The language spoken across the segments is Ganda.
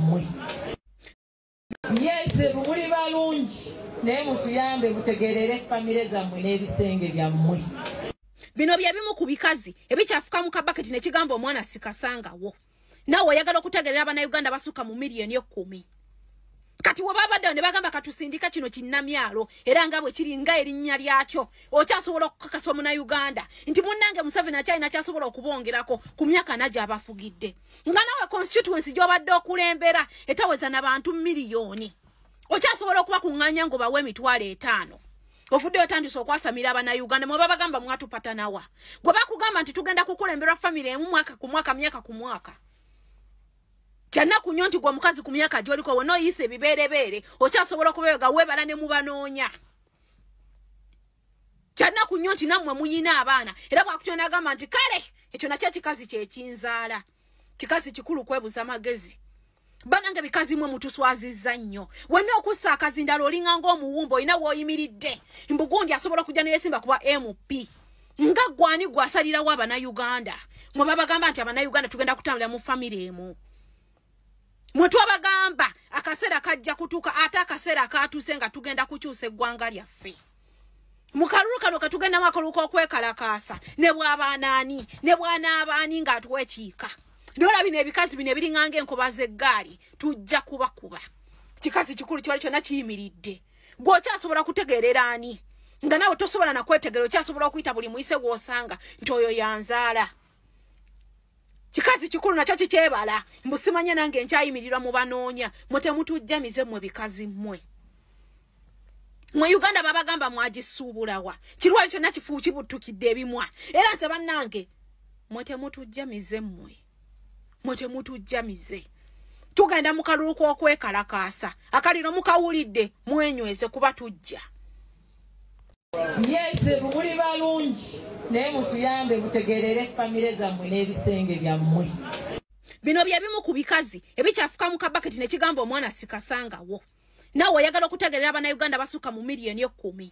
byammwe. Yes, muli balungi naye mutuyambe mutegerere famire zammwe n'ebisenge byammwe. Bino bye bimu ku bikazi ebikyafuka mu kabaketi ne kigamba omwana sikasangawo. Naawe oyagala okutegerera Bannayuganda basukka mu miliyoni 10. Kati we babaddeyo ne bagamba katusindika kino kinnamyalo, era nga bwe kiri nga erinnya lyakyo, okyasobola okukakasa Omunnayuganda nti munnange Museveni akyalina kyasobola okubongerako ku myaka ana gy'abafugidde. Nga naawe constituency gy'obadde okulembera etaweza n'abantu miliyoni, okyasobola okubakuŋŋaanya ng'obawa 50,000. Ovuddeyo otandise okwasamira Abannayuganda, mwe babagamba mwatupatanawa. Gwe bakugamba nti tugenda kukulemberwa famire emu mwaka ku mwaka, myaka ku mwaka. Kyannaku nnyo nti gwe omukazi ku myaka gy'oliko wonna oyisa ebibeerebeere, okyasobola okubeega weebala ne mubanoonya. Kyannaku nnyo nti nammwe muyina abaana, era bw'akutya n'agamba nti kale ekyo nakyo kikazi kye kinzaala. Kikazi kikulu kwebuza magezi. Bannange bikazi mmwe mutuswazizza nnyo. Wenna okussa akazindalo olinga ng'omuwumbo olina w'oyimiridde. Mbugundi asobola okujja ne yeesimba kuba MP. Nga gwani gwasalirawo Abannayuganda. Mwe babagamba nti Abannayuganda tugenda kutambulira mu famire emu. Mwe twabagamba akaseera kajja kutuuka, ate akaseera kaatuuse nga tugenda kukyusa eggwanga lyaffe. Mu kalulu kano katugendamu akalulu k'okwekalakaasa, ne bw'abaanaani, ne bw'anaabaani ng'atwekiika. N'olaba bino ebikazi bino ebiringa ng'enkoba z'eggaali, tujja kubakuba. Kikazi kikulu kiwali kyonna kiyimiridde. Gwe okyasobola kutegeerera ani? Nga naawe tosobola na kwetegerera, okyasobola okuyita buli muyise gw'osanga nti oyo yanzaala. Kikazi kikulu nakyo kikyebala, mbu simanye nange nkyayimirirwa mu banoonya, mwe temutujjamize mmwe bikazi mmwe. Mwe Uganda babagamba mwagisuubulawa. Kirwali kyonna kifu kibutukidde ebimwa. Era nze bannange, mwe temutujjamize mmwe. Mwe temutujjamize. Tugenda mu kalulu k'okwekalakaasa. Akaliro mukawulidde, mwenyweze kuba tujja. Yes, muli balungi naye mutuyambe mutegerere famire zammwe n'ebisenge byammwe. Bino bye bimu ku bikazi ebikyafuka mu kabaketi ne kigamba omwana sikasangawo. Naawe oyagala okutegerera Abannayuganda basukka mu miliyoni 10.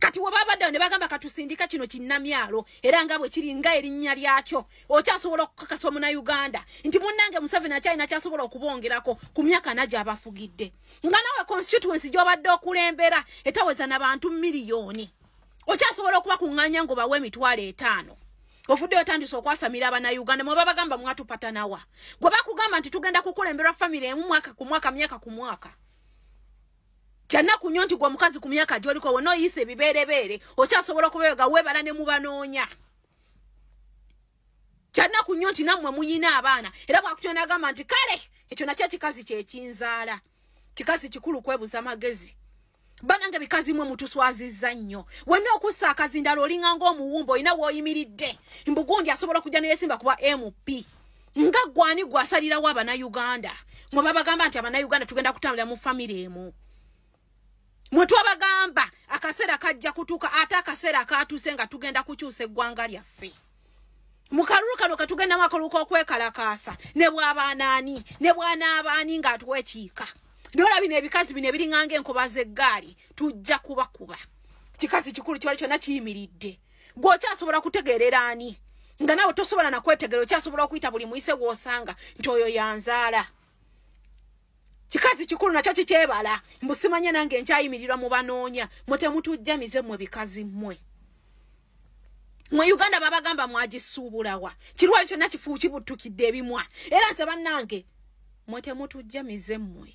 Kati we babaddeyo ne bagamba katusindika kino kinnamyalo, era nga bwe kiri nga erinnya lyakyo, okyasobola okukakasa Omunnayuganda nti munnange Museveni akyalina kyasobola okubongerako ku myaka ana gy'abafugidde. Nga naawe constituency gy'obadde okulembera etaweza n'abantu miliyoni, okyasobola okubakuŋŋaanya ng'obawa 50,000. Ovuddeyo otandise okwasamira Abannayuganda, mwe babagamba mwatupatanawa. Gwe bakugamba nti tugenda kukulemberwa famire emu mwaka ku mwaka, myaka ku mwaka. Kyannaku nnyo nti gwe omukazi ku myaka gy'oliko wonna oyisa ebibeerebeere, okyasobola okubeega weebala ne mubanoonya. Kyannaku nnyo nti nammwe muyina abaana, era bw'akutya n'agamba nti kale ekyo nakyo kikazi kye kinzaala. Kikazi kikulu kwebuza magezi. Bannange bikazi mmwe mutuswazizza nnyo. Wenna okussa akazindalo olinga ng'omuwumbo olina w'oyimiridde. Mbugundi asobola okujja ne yeesimba kuba MP. Nga gwani gwasalirawo Abannayuganda. Mwe babagamba nti Abannayuganda tugenda kutambulira mu famire emu. Mwe twabagamba akaseera kajja kutuuka, ate akaseera kaatuuse nga tugenda kukyusa eggwanga lyaffe. Mu kalulu kano katugendamu akalulu k'okwekalakaasa, ne bw'abaanaani, ne bw'anaabaani ng'atwekiika. N'olaba bino ebikazi bino ebiringa ng'enkoba z'eggaali, tujja kubakuba. Kikazi kikulu kiwali kyonna kiyimiridde. Gwe okyasobola kutegeerera ani? Nga naawe tosobola na kwetegerera, okyasobola okuyita buli muyise gw'osanga nti oyo yanzaala. Kikazi kikulu nakyo kikyebala, mbu simanye nange nkyayimirirwa mu banoonya, mwe temutujjamize mmwe bikazi mmwe. Mwe Uganda babagamba mwagisuubulawa. Kirwali kyonna kifu kibutukidde ebimwa. Era nze bannange, mwe temutujjamize mmwe.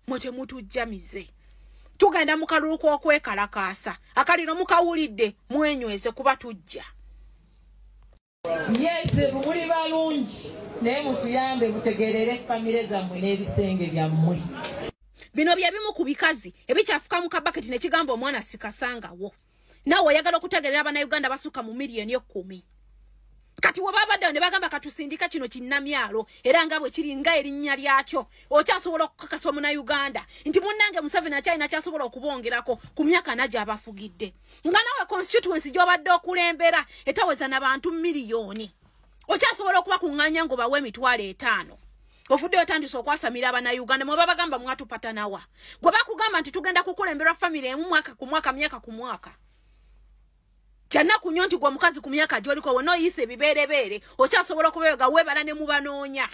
Mwe temutujjamize. Tugenda mu kalulu k'okwekalakaasa. Akaliro mukawulidde, mwenyweze kuba tujja. Yes, muli balungi naye mutuyambe mutegerere famire zammwe n'ebisenge byammwe. Bino bye bimu ku bikazi ebikyafuka mu kabaketi ne kigamba omwana sikasangawo. Naawe oyagala okutegerera Abannayuganda basukka mu miliyoni 10. Kati we babaddeyo ne bagamba katusindika kino kinnamyalo, era nga bwe kiri nga erinnya lyakyo, okyasobola okukakasa Omunnayuganda nti munnange Museveni akyalina kyasobola okubongerako ku myaka ana gy'abafugidde. Nga naawe constituency gy'obadde okulembera etaweza n'abantu miliyoni, okyasobola okubakuŋŋaanya ng'obawa 50,000. Ovuddeyo otandise okwasamira Abannayuganda, mwe babagamba mwatupatanawa. Gwe bakugamba nti tugenda kukulemberwa famire emu mwaka ku mwaka, myaka ku mwaka. Kyannaku nnyo nti gwe omukazi ku myaka gy'oliko wonna oyisa ebibeerebeere, okyasobola okubeega weebala ne mubanoonya.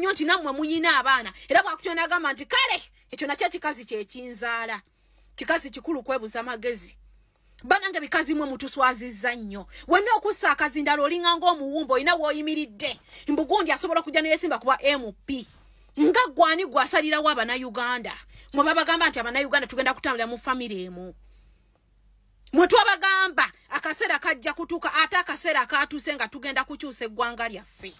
nnyo nti nammwe muyina abaana, era bwakutyo n'agamba nti kale ekyo nakyo kikazi kyekinzaala, kikazi kikulu kwebuza magezi. Banange bikazi mwe mutuswazizza nnyo. Wenna okussa akazindalo olinga ng'omuwumbo, olina w'oyimiridde. Mbugundi asobola okujja neyesimba kuba MP. Nga gwani gwasalirawo Abannayuganda? Mwe babagamba nti Abannayuganda tugenda kutambulira mu famire emu. Mwe twabagamba akaseera kajja kutuuka, ate akaseera katuuse nga tugenda kukyusa eggwanga lyaffe.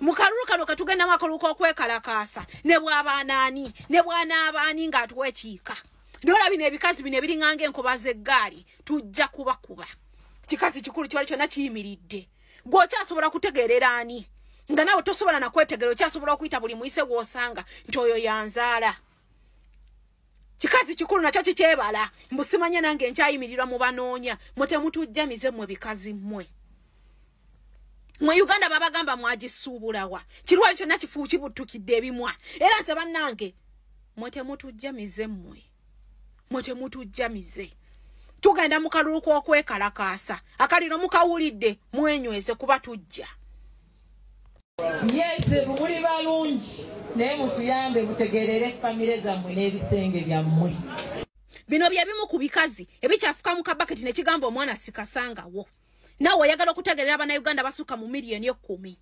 Mu kalulu kano katugendamu akalulu k'okwekalakaasa, ne bw'abaanaani ne bw'anaabaani ng'atuwekiika. Ndola bino ebikazi bino ebiringa ng'enkoba z'eggaali tujja kubakuba. Kikazi kikulu kiwali kyonna kiyimiridde. Gwe okyasobola kutegeerera ani? Nga naawe tosobola na kwetegerera, okyasobola okuyita buli muyise gw'osanga nti oyo yanzaala. Kikazi kikulu nakyo kikyebala, mbu simanya nange nkyayimirirwa mu banoonya. Mwe temutujjamize mmwe bikazi mmwe. Mwe Uganda babagamba mwagisuubulawa. Kirwali kyonna kifu kibutukidde ebimwa. Era nze bannange mwe temutujjamize mmwe. Mwe temutujjamize. Tugenda mu kalulu k'okwekalakaasa. Akaliro mukawulidde, mwenyweze kuba tujja. Yes, muli balungi naye mutuyambe mutegeerere famire zammwe n'ebisenge byammwe. Bino bye bimu ku bikazi ebikyafuka mu kabaketi ne kigamba omwana sikasangawo. Naawe oyagala okutegeerera Abannayuganda basukka mu miliyoni 10.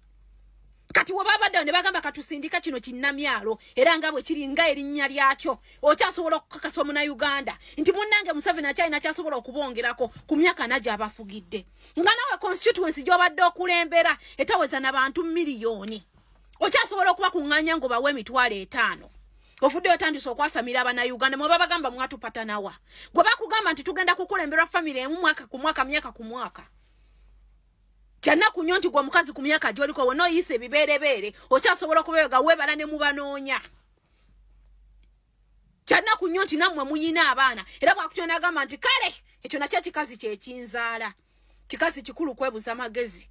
Kati we babaddewo ne bagamba katusindika kino kinnamyalo, era nga bwe kiri nga erinnya lyakyo, okyasobola okukakasa Omunnayuganda nti munnange Museveni akyalina kyasobola okubongerako ku myaka ana gy'abafugidde. Nga naawe constituency gy'obadde okulembera etaweza n'abantu miliyoni, okyasobola okubakuŋŋaanya ng'obawa 500,000. Ofuddeyo otandise okwasamira Abannayuganda. Mwe babagamba mwatupatanawa. Gwe bakugamba nti tugenda kukulemberwa famire emu mwaka ku mwaka, myaka ku mwaka. Kyanaku nnyo nti gwe omukazi ku myaka gy'oliko wonna oyise ebibeerebeere, okyasobola okubeega weebala ne mubanoonya. Kyanaku nnyo nti nammwe muyina abaana, era bwakutyo n'agamba nti kale ekyo nakyo kikazi kyekinzaala, kikazi kikulu kwebuza magezi.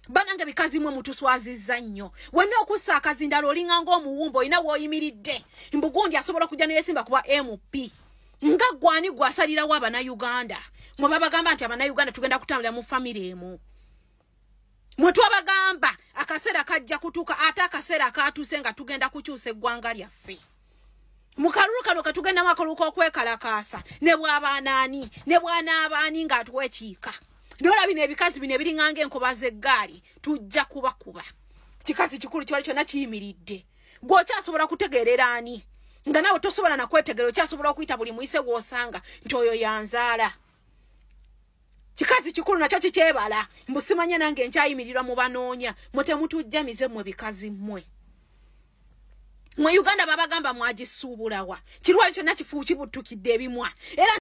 Banange bikazi mwe mutuswazizza nnyo. Wenna okussa akazindalo olinga ng'omuwumbo, olina w'oyimiridde. Mbugundi asobola okujja neyesimba kuba MP. Nga gwani gwasalirawo Abannayuganda? Mwe babagamba nti Abannayuganda tugenda kutambulira mu famire emu. Mwe twabagamba akaseera kajja kutuuka, ate akaseera katuuse nga tugenda kukyusa eggwanga lyaffe. Mu kalulu kano katugendamu akalulu k'okwekalakaasa, ne bw'abaanaani ne bw'anaabaani ng'atuwekiika. Ndola bino ebikazi bino ebiringa ng'enkoba z'eggaali tujja kubakuba. Kikazi kikulu kiwali kyonna kiyimiridde. Gwe okyasobola kutegeerera ani? Nga naawe tosobola na kwetegerera, okyasobola okuyita buli muyise gw'osanga nti oyo yanzaala. Kikazi kikulu nakyo kikyebala, mbu simanya nange nkyayimirirwa mu banoonya. Mwe temutujjamize mmwe bikazi mmwe. Mwe Uganda babagamba mwagisuubulawa. Kirwali kyonna kifu kibutukidde ebimwa. Era